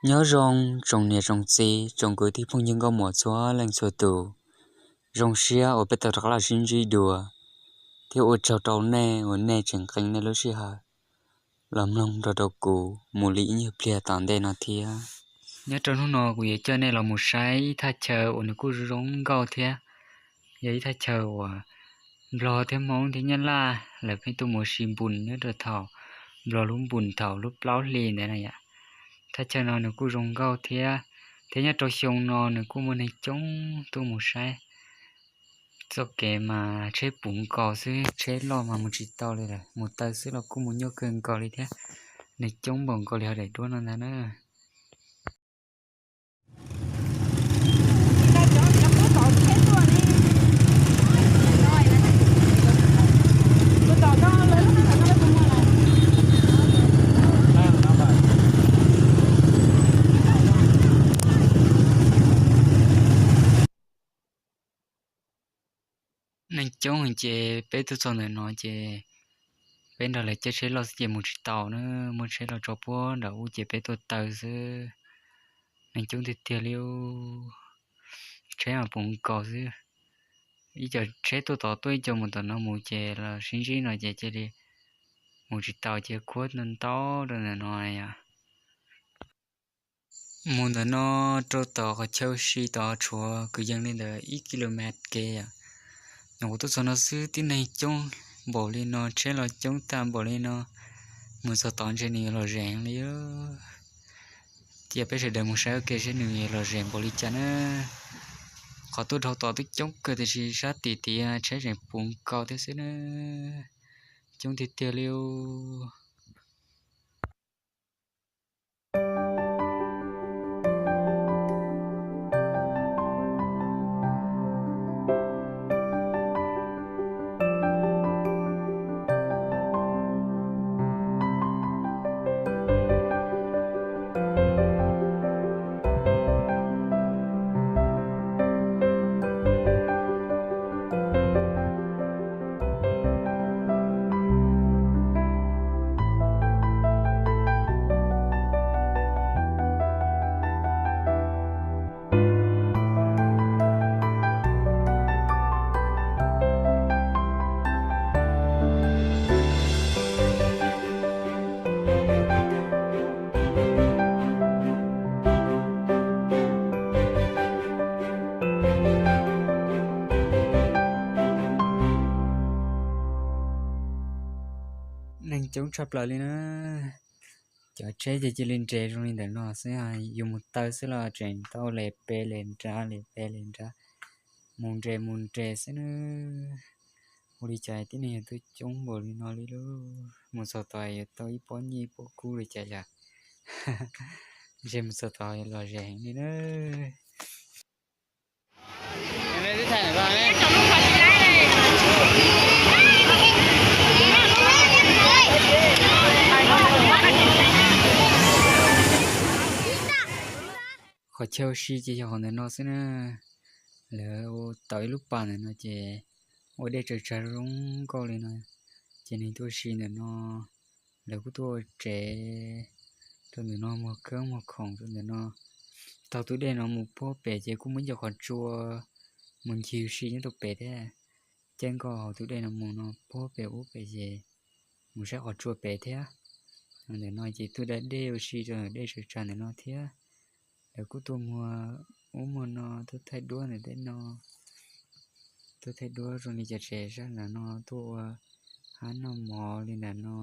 Nyob zoo tsoom niam tsoom txiv tsoom kwv tij phooj ywg nkauj muam txhua leej txhua tus, zoo siab uas peb tau rov qab los sib ntsib dua, thiab ua tsaug rau nej uas nej tseem qee nej lub sij hawm los mloog nrog rau kuv mus li ib nyuag pliag tom ntej no thiab. Nyob rau hnub no kuv yuav coj nej los mus saib ib thaj chaw uas nws kuj zoo nkauj thiab yog ib thaj chaw uas Nplog thiab Hmoob thiab Nyab Laj lawv pheej tuaj mus ua si npus nyob rau thaum Nplog lub npus thaum lub plaub hli ntawd na yom. Thaj chaw no nws kuj zoo nkauj thiab, thiab nyob rau xyoo no nws kuj muaj neeg coob tuaj mus saib. Txoj kev mas tsheb puv nkaus xwb, tsheb loj mas mus tsis tau li lawm, mus taw xwb los kuj mus nyuaj kawg nkaus li thiab. Neeg coob npaum nkaus li hauv daim duab no ntag na. Neeg coob ces peb tuaj txog ntawm no ces peb nrog lawv caij tsheb loj xwb ces mus tsis tau na, muaj tsheb los tso puag nram ub ces peb tuaj taw xwb. Neeg coob tiag tiag li, tsheb mas puv nkaus xwb. Ib co tsheb tuaj tod tuaj, ib co mus tom no mus ces los sib ntsib no ces cia li mus tsis tau ces khuab ntau rau ntawm no yom. Mus ntawm no rau tom qhov chaw ua si tod tshuav kwv yees li ntawm ib kilomet kev yom. Nyuam qhuav tuaj txog no xwb tib neeg coob npaum li no, tsheb los coob tag npaum li no, mus txog tod ntshe nws yuav lom zem li. Cia peb sawv daws mus saib ua ke seb nws yuav lom zem npaum li cas na. Qhov tuaj dhau tod twb coob kawg tiam sis sab tim tid tsheb tseem puv nkaus thiab xwb na. Coob tiag tiag li. Neeg coob tshaj plaws li na. Cov tsheb ces cia li nres zoo li ntawm no xwb, yus mus taw xwb los tseem tau li pes li nrad li pes li nrad, mus nres mus nres xwb na. Ua li cas tib neeg yog tuaj coob npaum li no li lauj? Mus txog tod yuav tau ib pob nyiaj ib pob kub li cas yom? Ntshe mus txog tod lom zem heev li na. Qhov chaw ua si ces yog qhov ntawm no xwb na. Lawv tau ib lub pas ntawm no ces ua dej tsaws tsag zoo nkauj li no, ces neeg tuaj ua si ntawm no. Lawv kuj tuaj ua tsev rau ntawm no, muag koob muag khoom rau ntawm no. Taug tus dej no mus puag pem ces kuj muaj ib co qhov tsua mus ncig ua si nyob rau pem thiab. Caij nkoj hauv tus dej no mus no puag pem ub pem ces mus saib qhov tsua pem thiab. Ntawm no ces tuaj da dej ua si rau ntawm dej tsaws tsag ntawm no thiab. Lawv kuj tuaj muag ub muag no, tuaj thaij duab ntawm tej no, tuaj thaij duab zoo li cov tsev sab ntawm no, tuaj ua hab noj mov li ntawm no.